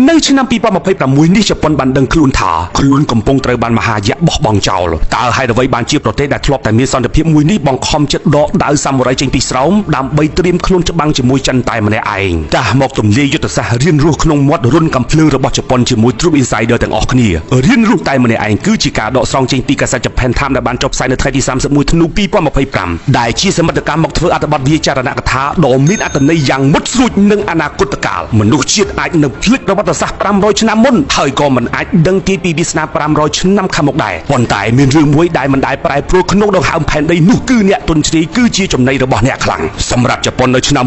នៅឆ្នាំ2026នេះជប៉ុនបានដឹងខ្លួនថាខ្លួនកំពុងត្រូវបានមហាយក្សបោះបង់ចោលតើហេតុអ្វីបានជាប្រទេសដែលធ្លាប់តែមានសន្តិភាពមួយនេះបង្ខំចិត្តដកដាវសាមូរ៉ៃចេញពីស្រោមដើម្បីត្រៀមខ្លួនច្បាំងជាមួយចិនតែម្នាក់ឯងតាស់មកទម្លាយយុទ្ធសាស្ត្ររៀនរស់ក្នុងមាត់រុនកំភ្លើងរបស់ជប៉ុនជាមួយ Troop Insider ទាំងអស់គ្នារៀនរស់តែម្នាក់ឯងគឺជាការដកស្រង់ចេញពីកាសែត Japan Times ដែលបានចុះផ្សាយនៅថ្ងៃទី31ធ្នូ2025ដែលជាសមិទ្ធកម្មមកធ្វើអត្ថបទវាចារណកថាដ៏មានអត្ថន័យយ៉ាងមុតស្រួចនិងអនាគតកាលមនុស្សជាតិអាចនឹងភ្លេចប្រវត្តិសាស្ត្រ500ឆ្នាំមុនហើយក៏មិនអាចដឹងទីពីវាសនា500ឆ្នាំខាងមុខដែរប៉ុន្តែមានរឿងមួយដែលមិនដែលប្រែប្រួលក្នុងដង្ហើមផែនដីនោះគឺអ្នកទុនជ្រាយគឺជាចំណីរបស់អ្នកខ្លាំងសម្រាប់ជប៉ុននៅឆ្នាំ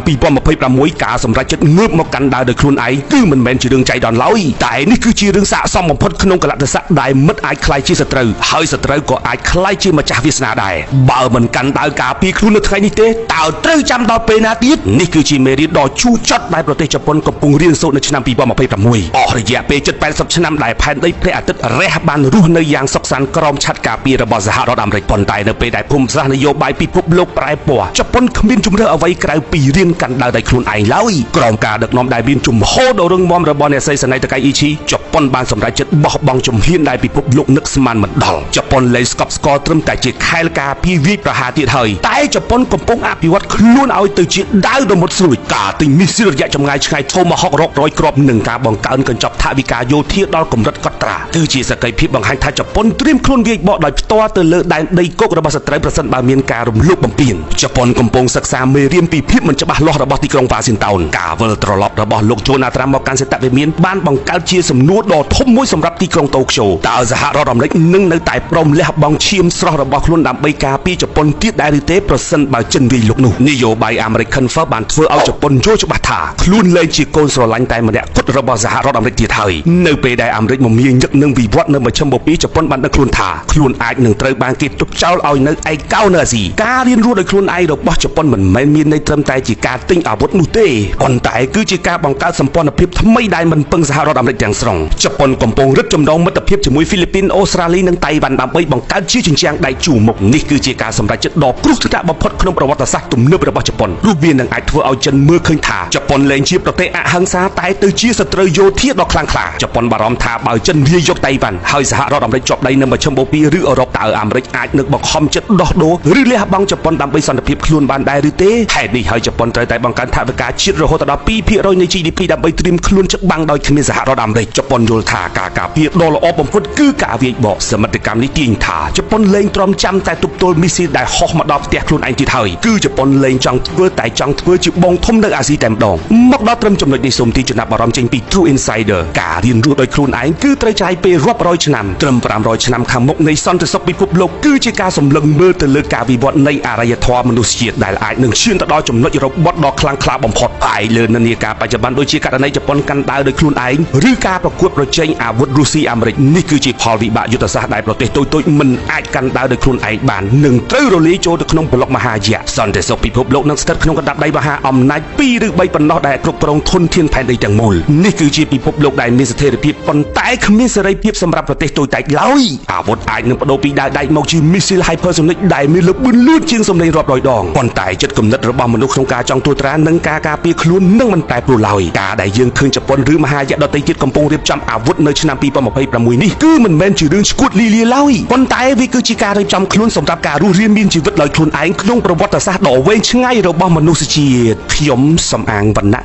2026ការសម្រេចចិត្តងើបមកកាន់ដាវដោយខ្លួនឯងគឺមិនមែនជារឿងចៃដន្យឡើយតែនេះគឺជារឿងស័ក្តិសមបំផុតក្នុងកលៈទេសៈដែលមិត្តអាចក្លាយជាសត្រូវហើយសត្រូវក៏អាចក្លាយជាម្ចាស់វាសនាដែរបើមិនកាន់ដាវការពារខ្លួននៅថ្ងៃនេះទេតើត្រូវចាំដល់ពេលណាទៀតនេះគឺជាមេរៀនដ៏ជូរចត់ដែលប្រទេសជប៉ុនកំពុងរៀនសូត្រនៅឆ្នាំ2026អស់រយៈពេលជិត80ឆ្នាំដែលផែនដីព្រះអាទិត្យរះបានរស់នៅយ៉ាងសុខសាន្តក្រោមឆត្រការពាររបស់សហរដ្ឋអាមេរិកប៉ុន្តែនៅពេលដែលភូមិសាស្ត្រនយោបាយពិភពលោកប្រែពណ៌ជប៉ុនគ្មានជម្រើសអ្វីក្រៅពីរៀនកាន់ដាវដោយខ្លួនឯងឡើយក្រោមការដឹកនាំដែលមានជំហរដ៏រឹងមាំរបស់អ្នកស្រីសណៃតកៃអ៊ីឈីជប៉ុនបានសម្រេចចិត្តបោះបង់ជំហានដែលពិភពលោកនឹកស្មានមិនដល់ជប៉ុនលែងស្កប់ស្កល់ត្រឹមតែជាខែលការពារវាយប្រហារទៀតហើយតែជប៉ុនកំពុងអភិវឌ្ឍខ្លួនឲ្យទៅជាដាវដ៏មុតស្រួចការទិញមីស៊ីលរយៈចម្ងាយឆ្ងាយ Tomahawk រាប់រយគ្រាប់និងការបង្កើនកញ្ចប់ថវិកាយោធាដល់កម្រិតកត់ត្រាគឺជាសក្ខីភាពបង្ហាញថាជប៉ុនត្រៀមខ្លួនវាយបកដោយផ្ទាល់ទៅលើដែនដីគោករបស់សត្រូវប្រសិនបើមានការរំលោភបំពានជប៉ុនកំពុងសិក្សាមេរៀនពីភាពមិនច្បាស់លាស់របស់ទីក្រុងវ៉ាស៊ីនតោនការវិលត្រឡប់របស់លោកโจណាល់ត្រាំមកកាន់សេតវិមានបានបង្កើតជាសំណួរដ៏ធំមួយសម្រាប់ទីក្រុងតូក្យូតើសហរដ្ឋអាមេរិកនឹងនៅតែព្រមលះបង់ឈាមស្រស់របស់ខ្លួនដើម្បីការពារជប៉ុនទៀតដែរឬទេប្រសិនបើចិនវាយលុកនោះនយោបាយ American First បានធ្វើឲ្យជប៉ុនយល់ច្បាស់ថាខ្លួនលែងជាកូនស្រឡាញ់តែម្នាក់គត់របស់សហរដ្ឋអាមេរិកទៀតហើយនៅពេលដែលអាមេរិកមមាញឹកនឹងវិវត្តនៅមជ្ឈិមបូព៌ាជប៉ុនបានដឹងខ្លួនថាខ្លួនអាចនឹងត្រូវបានគេទុកចោលឲ្យនៅឯកោនៅអាស៊ីការរៀនរស់ដោយខ្លួនឯងរបស់ជប៉ុនមិនមែនមានន័យត្រឹមតែជាការទិញអាវុធនោះទេប៉ុន្តែគឺជាការបង្កើតសម្ព័ន្ធភាពថ្មីដែលមិនពឹងសហរដ្ឋអាមេរិកទាំងស្រុងជប៉ុនកំពុងរឹតចំណងមិត្តភាពជាមួយហ្វីលីពីនអូស្ត្រាលីនិងតៃវ៉ាន់ដើម្បីបង្កើតជាជញ្ជាំងដែកជួរមុខនេះគឺជាការសម្រេចចិត្តដ៏គ្រោះថ្នាក់បំផុតក្នុងប្រវត្តិសាស្ត្រទំនើបរបស់ជប៉ុនព្រោះវានឹងអាចធ្វើឲ្យចិនមើលឃើញថាជប៉ុនលែងជាប្រទេសអហិង្សាតែទៅជាសត្រូវយោធាដ៏ខ្លាំងក្លាជប៉ុនបារម្ភថាបើចិនវាយយកតៃវ៉ាន់ហើយសហរដ្ឋអាមេរិកជាប់ដៃនៅមជ្ឈិមបូព៌ាឬអឺរ៉ុបតើអាមេរិកអាចនឹងបង្ខំចិត្តដោះដូរឬលះបង់ជប៉ុនដើម្បីសន្តិភាពខ្លួនបានដែរឬទេហេតុនេះហើយជប៉ុនត្រូវតែបង្កើនថវិកាជាតិរហូតដល់2%នៃ GDP ដើម្បីត្រៀមខ្លួនច្បាំងដោយគ្មានសហរដ្ឋអាមេរិកជប៉ុនយល់ថាការការពារដ៏ល្អបំផុតគឺការវាយបកសមិទ្ធកម្មនេះទាញថាជប៉ុនលែងទ្រាំចាំតែទប់ទល់មីស៊ីលដែលហោះមកដល់ផ្ទះខ្លួនឯងទៀតហើយគឺជប៉ុនលែងចង់ធ្វើតែចង់ធ្វើជាបងធំនៅអាស៊ីតែម្ដងមកដល់ត្រឹមចំណុចនេះសូមទីចំណាប់អារម្មណ៍ចេញពី True Insider ការរៀនរស់ដោយខ្លួនឯងគឺត្រូវចាយពេលរាប់រយឆ្នាំត្រឹម500ឆ្នាំខាងមុខនៃសន្តិសុខពិភពលោកគឺជាការសម្លឹងមើលទៅលើការវិវត្តនៃអរិយធម៌មនុស្សជាតិដែលអាចនឹងឈានទៅដល់ចំណុចរបត់ដ៏ខ្លាំងក្លាបំផុតផ្អែកលើនិន្នាការបច្ចុប្បន្នដូចជាករណីជប៉ុនកាន់ដាវដោយខ្លួនឯងឬការប្រកួតប្រជែងអាវុធរុស្ស៊ីអាមេរិកនេះគឺជាផលវិបាកយុទ្ធសាស្ត្រដែលប្រទេសតូចៗមិនអាចកាន់ដាវដោយខ្លួនឯងបាននឹងត្រូវរលាយចូលទៅក្នុងប្លុកមហាយក្សសន្តិសុខពិភពលោកនឹងស្ថិតក្នុងកណ្ដាប់ដៃមហាអំណាច2ឬ3ប៉ុណ្ណោះដែលគ្រប់គ្រងធនធានផែនដីទាំងមូលនេះគឺជាពិភពលោកដែលមានស្ថិរភាពប៉ុន្តែគ្មានសេរីភាពសម្រាប់ប្រទេសតូចតាចឡើយអាវុធអាចនឹងបដូរពីដាវដែកមកជាមីស៊ីល Hypersonic ដែលមានល្បឿនលឿនជាងសំឡេងរាប់រយដងប៉ុន្តែចិត្តគំនិតរបស់មនុស្សក្នុងការចង់ត្រួតត្រានិងការការពារខ្លួននឹងមិនប្រែប្រួលឡើយការដែលយើងឃើញជប៉ុនឬមហាយក្សដទៃទៀតកំពុងរៀបចំអាវុធនៅឆ្នាំ2026នេះគឺមិនមែនជារឿងឈួតលីលាឡើយប៉ុន្តែវាគឺជាការរៀបចំខ្លួនសម្រាប់ការរស់រានមានជីវិតដោយខ្លួនឯងក្នុងប្រវត្តិសាស្ត្រដ៏វែងឆ្ងាយរបស់មនុស្សជាតិខ្ញុំសំអាងវណ្ណៈ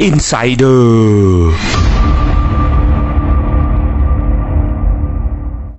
Insider។